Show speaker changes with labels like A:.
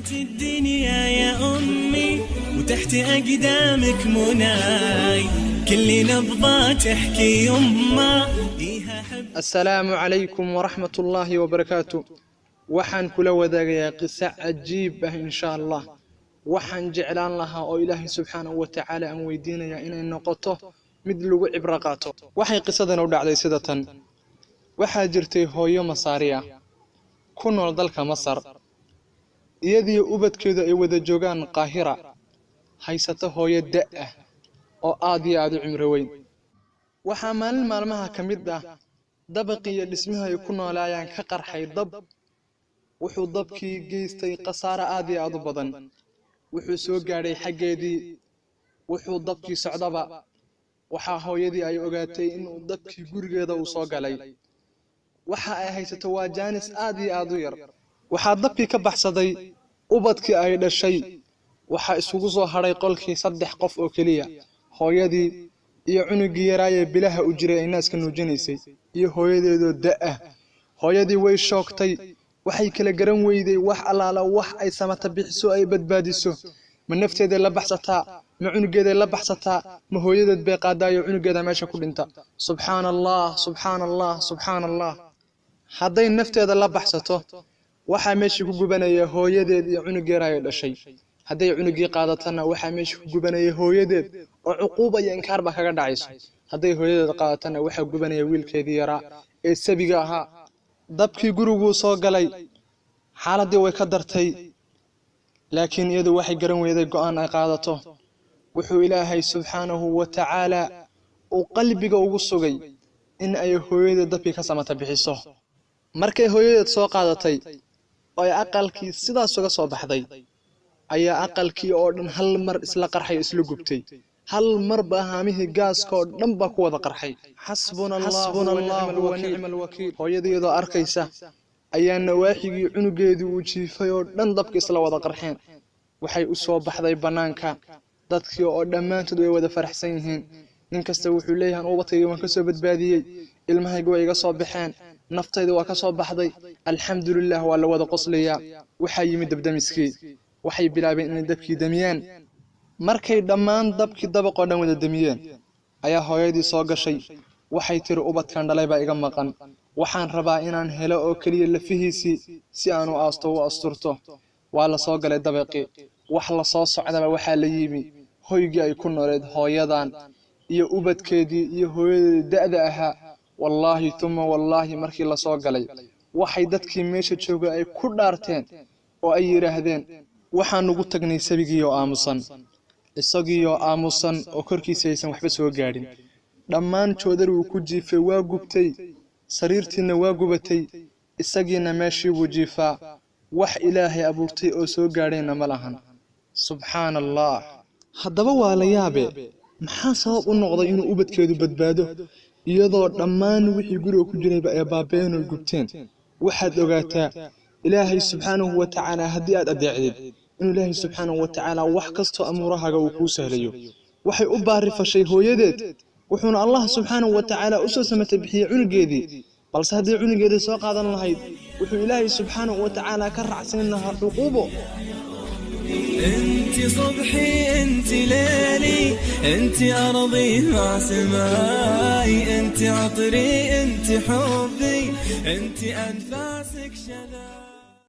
A: زينة الدنيا يا أمي وتحت أقدامك مناي كل نبضة تحكي يما فيها حب.
B: Assalaamu calaykum waraxmat ullaahi wabarakaatu. Waxaan kula wadaagayaa qiso cajiib ah, insha Allah. Waxaan jeclaan lahaa oo Ilaahay subxaanahu wa tacaala aan weydiinayaa inay noqoto mid lagu cibro qaato. Waxay qisadan u dhacday sida tan: waxaa jirtay hooyo Masaari ah ku nool dalka Masar, iyadii ubadkeedu ay wada joogaan Qaahira, haysato hooyo da' ah oo aad iyo aad u cimro weyn. Waxaa maalin maalmaha ka mid ah dabaqii iyo dhismihii ay ku noolaayaan ka qarxay dab. Wuxuu dabkii geystay khasaare aad iyo aad u badan. Wuxuu soo gaadhay xaggeedii. Wuxuu dabkii socdaba, waxaa hooyadii ay ogaatay inuu dabkii gurigeeda uu soo galay. Waxa ay haysato waa jaanis aad iyo aad u yar. Waxaa dabkii ka baxsaday ubadkii ay dhashay. Waxaa isugu soo hadhay qolkii 3 qof oo keliya: hooyadii iyo cunugii yaraayee bilaha u jiray ay naaska nuujinaysay iyo hooyadeedoo da' ah. Hooyadii way shoogtay, waxay kala garan weyday wax allaala wax ay samata bixiso, ay badbaadiso. Ma nafteeday la baxsataa? Ma cunugeeday la baxsataa? Ma hooyadeed bay qaadaayo cunugeeda meesha ku dhinta? Subxaana Allah, subxaana Allah, subxaana Allah. Hadday nafteeda la baxsato, waxaa meeshii ku gubanaya hooyadeed iyo cunugeera ay dhashay. Hadday cunugii qaadatana, waxaa meesha ku gubanaya hooyadeed oo cuquuba iyo inkaar baa kaga dhacayso. Hadday hooyadeed qaadatana, waxaa gubanaya wiilkeedii yaraa ee sabiga ahaa. Dabkii guriguu soo galay, xaaladii way ka dartay, laakiin iyadu waxay garan weyday go'aan ay qaadato. Wuxuu Ilaahay subxaanahu wa tacaala uu qalbiga ugu sugay in ay hooyadeed dabkii ka samata bixiso. Markay hooyadeed soo qaadatay oo ay aqalkii sidaas uga soo baxday, ayaa aqalkii oo dhan hal mar isla qarxay oo isla gubtay. Hal mar baa haamihii gaaska oo dhan baa ku wada qarxay. Xasbuna Allahu wa nicma alwakiil. Hooyadii arkaysa ayaa nawaaxigii cunugeedii uu jiifay oo dhan dabka isla wada qarxeen. Waxay u soo baxday bannaanka. Dadkii oo dhammaantood way wada faraxsan yihiin. Nin kasta wuxuu leeyahay: ubadkayga waan ka soo badbaadiyey, ilmahayga way iga soo baxeen, naftayda waa ka soo baxday, alxamdulilah. Waa la wada qoslayaa. Waxaa yimid dabdamiskii, waxay bilaabeen inay dabkii damiyaan. Markay dhammaan dabkii dabaqoo dhan wada damiyeen, ayaa hooyadii soo gashay. Waxay tiri: ubadkan dhalay baa iga maqan, waxaan rabaa inaan helo oo keliya lafihiisii si aan u aasto u asturto. Waa la soo galay dabaqii. Wax la soo socdaba, waxaa la yimi hoygii ay ku nooleed hooyadan iyo ubadkeedii iyo hooyadeedii da'da ahaa. Wallaahi tuma wallaahi, markii la soo galay, waxay dadkii meesha joogay ay ku dhaarteen oo ay yidhaahdeen: waxaan ugu tagnay sabigii oo aamusan, isagiioo aamusan oo korkiisa aysan waxba soo gaadhin. Dhammaan joodari uu ku jiifay waa gubtay, sariirtiina waa gubatay, isagiina meeshii buu jiifaa. Wax Ilaahay abuurtay oo soo gaadhayna ma lahan. Subxaana Allah. Haddaba waa la yaabe, maxaa sabab u noqday inuu ubadkeedu badbaado iyadoo dhammaan wixii guriga ku jirayba ay baaba'een oo gubteen? Waxaad ogaataa, Ilaahay subxaanahu wa tacaala haddii aad adeecdid, inuu Ilaahay subxaanahu wa tacaala wax kastoo amuurahaaga uu kuu sahlayo. Waxay u baarifashay hooyadeed, wuxuuna Allah subxaanahu wa tacaala u soo samatay bixiyey cunugeedii. Balse haddii cunugeedii soo qaadan lahayd, wuxuu Ilaahay subxaanahu wa tacaala ka raacsiin lahaa cuquubo.
A: انت صبحي، انت ليلي، انت ارضي مع سماي، انت عطري، انت حبي، انت انفاسك شل